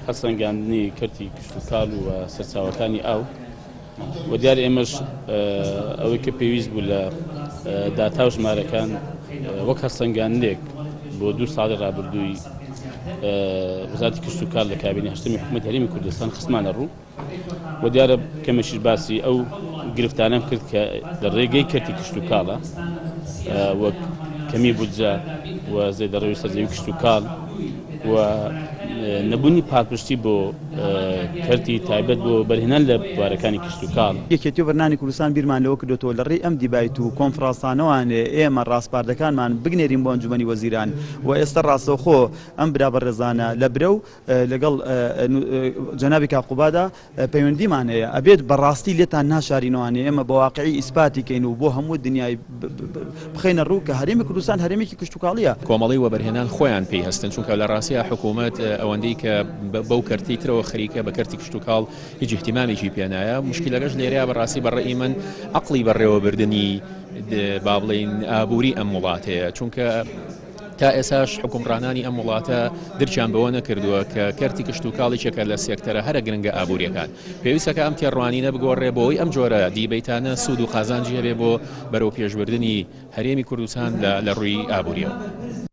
هەڵسەنگاندنی کەرتی کشتوکاڵ و سەرچاوەکانی ئاو و دیار ئێمەش ئەوەی کە پێویست بوو لە داتا و ژمارەکان وەک هەڵسەنگاندنێک بۆ دوو ساڵی ڕابردووی وەزارەتی کشتوکاڵ لە کابینەی هەشتەمی حکوومەتی هەرێمی کوردستان خستمانە ڕوو. و دیارە کەمێکیش باسی ئەو گرفتانەم کرد کە لە ڕێگەی کەرتی کشتوکاڵە وەک کەمی بودجە و زێدەڕەوی سەرزەوی کشتوکاڵ و نەبوونی پاڵپشتی بۆ کەرتی تایبەت بۆ بەرهێنان لە بوارەکانی کشتوکاڵ. یەکێتی وەبەرهێنانی کوردستان بیرمان لەوە کردۆتەوە لە ڕێی ئەم دیبایت و کۆنفرانسانەوانێ ئێمە ڕاسپاردەکانمان بگنێرین بۆ ئەنجومەنی وەزیران و ئێستا ڕاستەوخۆ ئەم برا بەڕێزانە لە برەو لەگەڵ جەنابی کاک قوبادا پەیوەندیمان هەیە ئەبێت بەڕاستی لێتان ناشارینەوانێ ئێمە بە واقعی ئیسپاتی کەین و بۆ هەموو دنیای بخەینە ڕوو کە هەرێمی کوردستان هەرێمێکی کشتوکاڵیە. کۆمەڵەی وەبەرهێنان خۆیان پێی هەستن چونکە لە ڕاستیا حکوومەت ئەوەندەی کە بەو کەرتەی ترەوە خەریکە بە کەرتی کشتوکاڵ هیچ ئیهتیمامێکی پێ نایە موشکیلەکەش لێرەیە بەڕاستی بە ڕەئی من عەقڵی بەڕێوەبردنی با بڵێین ئابووری ئەم وڵاتەیە چونکە تا ئێساش حوکمڕانانی ئەم وڵاتە درکیان بەوە نەکردووە کە کەرتی کشتوکاڵ یەکێکە لە سێکتەرە هەرە گرنگە ئابوورییەکان. پێویستە کە ئەم تێڕوانینە بگۆڕێ بۆ ئەوەی ئەم جۆرە دیبەیتانە سوود و قازانجی هەبێ بۆ بەرەوپێشبردنی هەرێمی کوردستان لە ڕووی ئابوورییەوە.